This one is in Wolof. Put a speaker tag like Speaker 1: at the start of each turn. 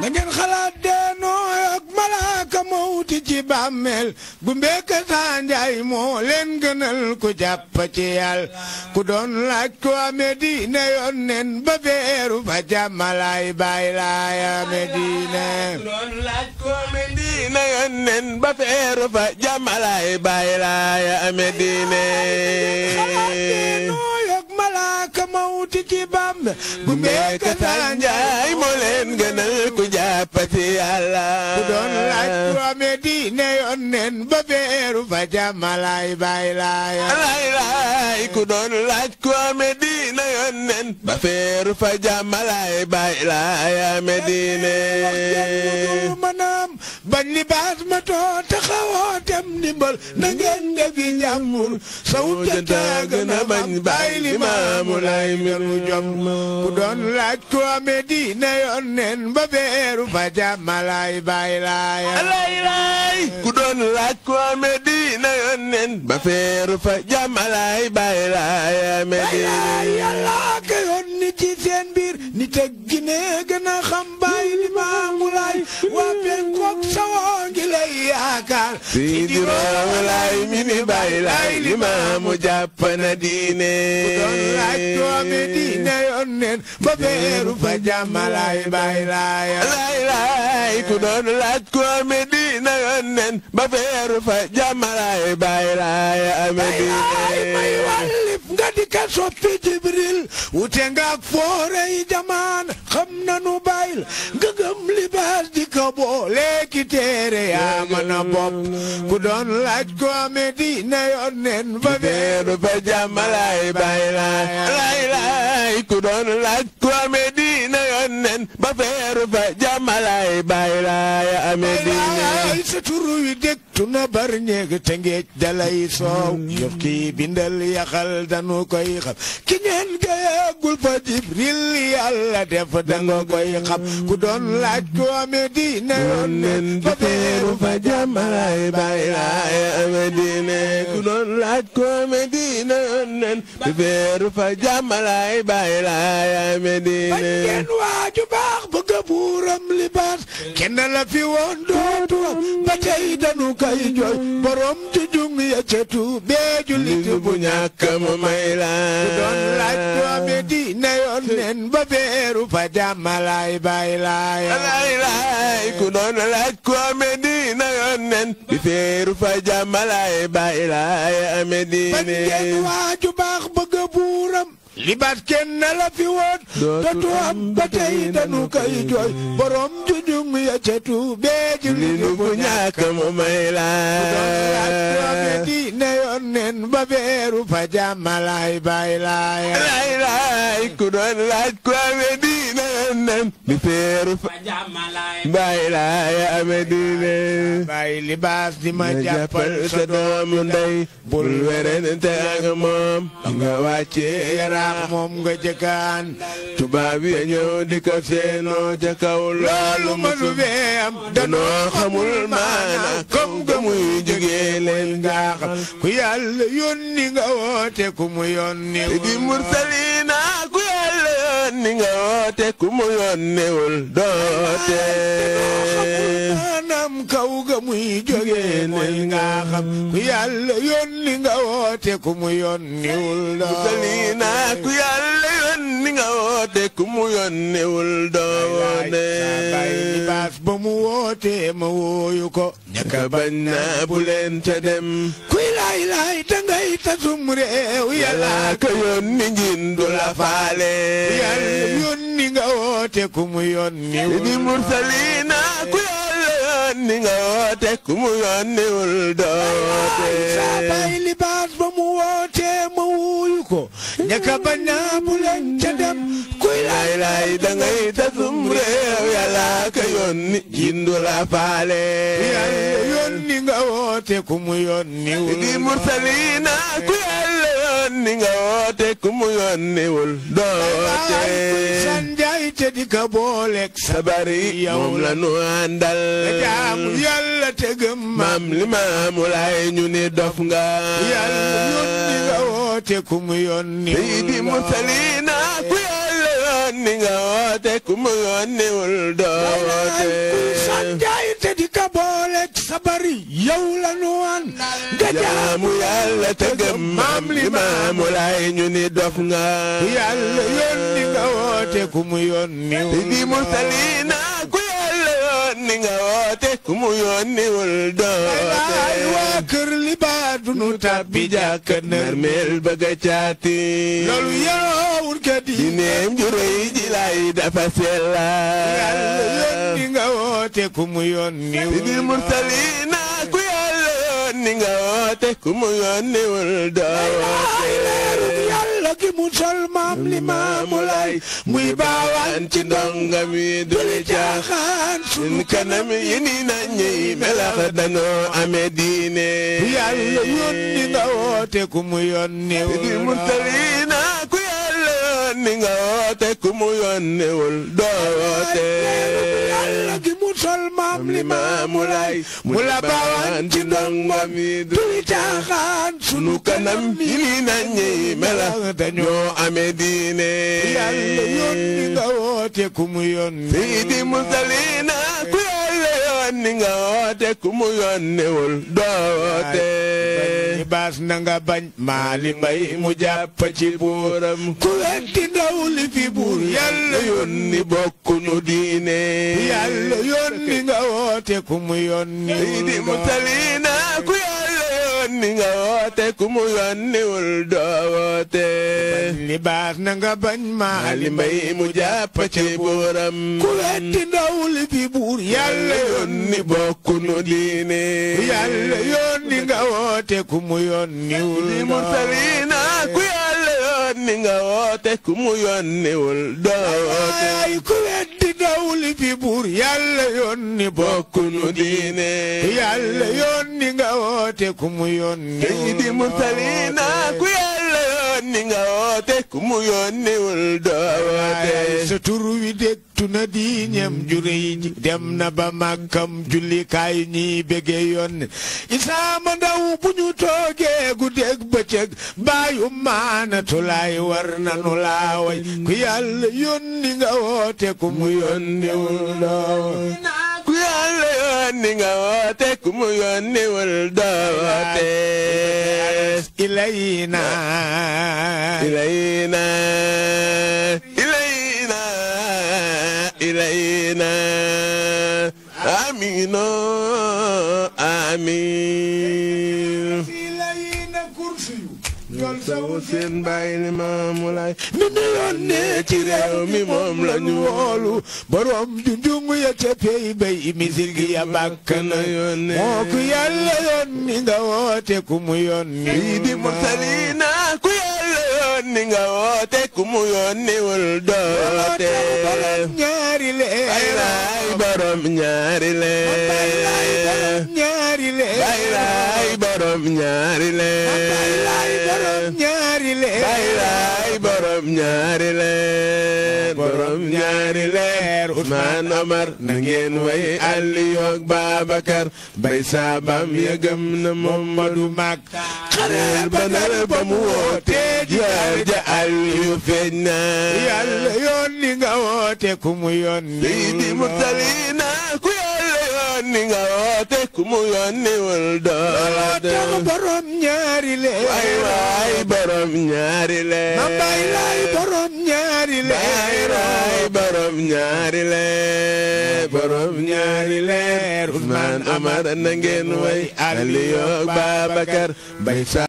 Speaker 1: na ngeen xalaat deenoo ak malaaka mawti ci bàmmeel bu mbéka saa njaay moo leen gënal ku jàpp ci yàlla ku doon laaj ko amee diine yoon nen ba feeru fa jàmmalaay baay laay amee diine
Speaker 2: ku doon laaj ko amee diine yoon nen ba feeru fa jàmmalaay baay laay amee diine
Speaker 1: malaaka mawti ci bàmmeel bu mbéka saa
Speaker 2: njaay moo leen gënal ku jàpp ci yàlla
Speaker 1: ku doon laaj ko amee diine yoon nen ba feeru fa jàmmalaay baay laay
Speaker 2: laay ku doon laaj ko amee diine yoon nen ba feeru fa jàmmalaay baay laay amee diine
Speaker 1: manam bañ libaas ma too taxawoo tem ndimbal na ngeen defi njàmbur sawut janta gën a bañ baay limaamu lay miru jom ku doon laaj ko amee diine yoon nen ba feeru fa jàmmalaay baay laay
Speaker 2: laay ku doon laaj ko amee diine yoon nen ba feeru fa jàmmalaay baay laay amee diine
Speaker 1: yàlla ka yoon ni ci seen biir ni teg gine gën a xam baay limaamu lay waa penkook sawoo ngi lay yaakaar
Speaker 2: si di roomu lay mi ni baay laay limaamu jàpp na diine
Speaker 1: ku doon laaj ko amee diine yoon nen ba feeru fa jàmmalaay baay laay
Speaker 2: laay ku doon laaj ko amee diine yoon nen ba feeru fa jàmmalaay baay laay amee diine
Speaker 1: may wàllif nga di ka soppi Jibril wute nga ak foore yi jamaan xam nanu bayil nga gëm libaas di ko boole ki téere yaa mën a bopp ku doon laaj ko amee diine yoon nen ba feeru
Speaker 2: fa jàmmalaay baay laay ku doon laaj ko amee diine yoon nen ba feeru fa jàmmalaay baay laay amee diine
Speaker 1: sa turu wi dégtu na bar ñeeg te ngeej dalay soow yof kii bindal yaxal danu koy xam ki ngeen geegul fa Jibril yàlla def danga koy xam ku doon laaj ko amee diine yoon nen ba feeru fa jàmmalaay baay laay
Speaker 2: amee diine ku doon laaj ko amee diine yoon nen ba feeru fa jàmmalaay baay laay amee diine
Speaker 1: bañ ngeen waaju baax bëgg buuram libaas kenn la fi woon dootu am ba tey danu koy jooy borom ci jung ya cetu bee jullit bu ñàkk mu may la ku doon laaj ko amee diine yoon nen ba feeru fa jàmmalaay baay laay
Speaker 2: laay ku doon laaj ko amee diine yoon nen ba feeru fa jàmmalaay baay laay amee diine
Speaker 1: bañ ngeen waaju baax bëgg buuram libaas kenn la fi woon dootu am ba tey danu koy jooy borom jujum ya cetu bee jullit bu ñàkk
Speaker 2: mu may la
Speaker 1: diine yoon nen ba feeru fa jàmmalaay baay laay
Speaker 2: laay ku doon laaj ko amee diine yoon nen ba feeru fa
Speaker 3: jàmmalaay
Speaker 2: baay laay amee diine
Speaker 1: baay libaas di ma jàppal
Speaker 2: sa doomu ndey bul werante ak moom nga wàcce
Speaker 1: yaraax moom nga jëkkaan
Speaker 2: tubaab yi ñëw di ko seenoo ca kaw
Speaker 1: loolu mënu fee am danoo xamul maana comme que muy jógee leen jaaxal ku yàlla yónni nga woote ku mu yónni
Speaker 2: di mursalina ku yàlla yónni nga woote ku mu yónniwul doote
Speaker 1: maanaam kaw ga muy jógee mooy nga xam ku yàlla yónni nga woote ku mu yónniwul
Speaker 2: mursalina ku yàlla yónni nga woote ku mu yónniwul doote
Speaker 1: bay libaas ba mu woote ma wooyu ko
Speaker 2: ñaka bañ naa bu leen ca dem
Speaker 1: kuy laay laay dangay tasum réew
Speaker 2: yàlla ka yónni njin du la faale
Speaker 1: yàlla yónni nga woote ku mu yónniwul
Speaker 2: di mursalina ku yàlla yónni nga woote ku mu yónniwul doote
Speaker 1: bay libaas ba mu woote ma wuyu ko ñaka bañ naa bu leen ca dem kuy laay
Speaker 2: laay dangay tasum réew yàlla ka yónni njin du la faale
Speaker 1: yàlla yónni nga woote ku mu yónniwul
Speaker 2: di mursalina ku yàlla yónni nga woote ku mu yónniwul doote
Speaker 1: sanjaay te di ka booleeg
Speaker 2: sabari moom la nu àndal
Speaker 1: jaamu yàlla te gëm
Speaker 2: maam Limaamu Laay ñu ni dof nga
Speaker 1: yàlla yónni nga woote ku mu yónniwul
Speaker 2: di mursalina ku yàlla yónni nga woote ku mu yónniwul doo woote
Speaker 1: sanjaay te di ka boole sa bari yow la nu wan nga
Speaker 2: jaamu yàlla te gëm maam Limaamu Laay ñu ni dof nga
Speaker 1: yàlla yónni nga woote ku mu yónniwul
Speaker 2: di mursaliina ku yàlla yónni nga woote ku mu yónniwul doo woote
Speaker 1: waa kër li baa dunu tàbbi jàkka
Speaker 2: narmeel bëgg a caati
Speaker 1: loolu yarawul ka di
Speaker 2: neem ju rëy ji lay dafa sella
Speaker 1: yàlla yónni nga woote ku mu yónniwul
Speaker 2: di mursaliina ku yàlla yónni nga woote ku mu yónniwul doo woote
Speaker 1: yàlla ki mu sol maam Limaamu Laay muy baawaan ci ndongam yi duli caaxaan
Speaker 2: sun kanam yi ni naññi melax dañoo amee diine
Speaker 1: yàlla yónni nga woote ku mu yónniwul
Speaker 2: di mursaliina ku yàlla yónni nga woote ku mu yónniwul doo woote
Speaker 1: yàlla ki mu sol maam Limaamu Laay mu la baawaan ci ndongam yi duli caaxaan
Speaker 2: sunu kanam yi ni naññi melax dañoo amee diine
Speaker 1: yàlla yónni nga woote ku mu yónni
Speaker 2: Seydi Mursaliina ku yàlla yónni nga woote ku mu yónniwul doo woote
Speaker 1: baas na nga bañ Maali Mbay mu jàpp ci buuram ku wetti ndaw li fi buur yàlla
Speaker 2: yónni bokkuñu diine
Speaker 1: yàlla yónni nga woote ku mu yónni
Speaker 2: Seydi Mursaliina ku yàlla yónni nga woote ku mu yónniwul doo woote
Speaker 1: li baas na nga bañ
Speaker 2: Maali Mbay mu jàpp ci buuram
Speaker 1: ku wetti ndaw li fi buur yàlla
Speaker 2: yónni bokkuñu diine
Speaker 1: yàlla yónni nga woote ku mu yónniwul
Speaker 2: Seydi Mursaliina ku yàlla yónni nga woote ku mu yónniwul doo woote
Speaker 1: ay ku wetti ndaw li fi buur yàlla yónni
Speaker 2: bokkuñu diine
Speaker 1: yàlla yónni nga woote ku mu yónni
Speaker 2: Seydi Mursaliina ku yàlla yónni nga woote ku mu yónniwul doo woote
Speaker 1: sa tur wi dégtu na diiñam jure yi dem na ba màkkam jullikaay ñi bége yoon isaama ndaw bu ñu toogee guddeeg bëccëg baayu maanatu laay war nanu laa way ku yàlla yónni nga woote ku mu yónniwul doo
Speaker 2: ku yàlla yónni nga woote ku mu yónniwul doo woote
Speaker 1: ilayna
Speaker 2: ilayna ilayna ilayna amino amin
Speaker 1: ilayna kursi ñol
Speaker 2: sawu seen bàyyi Limaamu Laay
Speaker 1: mi nu yónnee ci réew mi moom la ñu woolu borom junjung ya ca pey bay misil gi ya bàkk na
Speaker 2: yónnee
Speaker 1: moo ku yàlla yónni nga woote ku mu yónni
Speaker 2: Seydi Mursaliina ku yàlla yónni nga woote ku mu yónniwul doo woote
Speaker 1: ñaari leer
Speaker 2: baylaay borom ñaari leer
Speaker 1: ñaari leer
Speaker 2: baylaay borom ñaari leer
Speaker 1: ñaari leer
Speaker 2: baylaay borom ñaari leer borom ñaari leer Usmaan Omar na ngeen way Aliyu ak Babakar bay saabam ya gëm na Mamadu mag xareel ba nar ba mu woote jaar ja Aliyu feeñ na
Speaker 1: yàlla yónni nga woote ku mu yónni
Speaker 2: Seydi Mursaliina ku yàlla yónni nga woote ku mu yónniwul doo woote
Speaker 1: borom ñaari leer
Speaker 2: waay waay borom ñaari leer
Speaker 1: ma bay laay borom ñaari leer
Speaker 2: baay raay borom ñaari leer borom ñaari leer Usmaan Omar na ngeen way Aliyu ak Babakar bay sa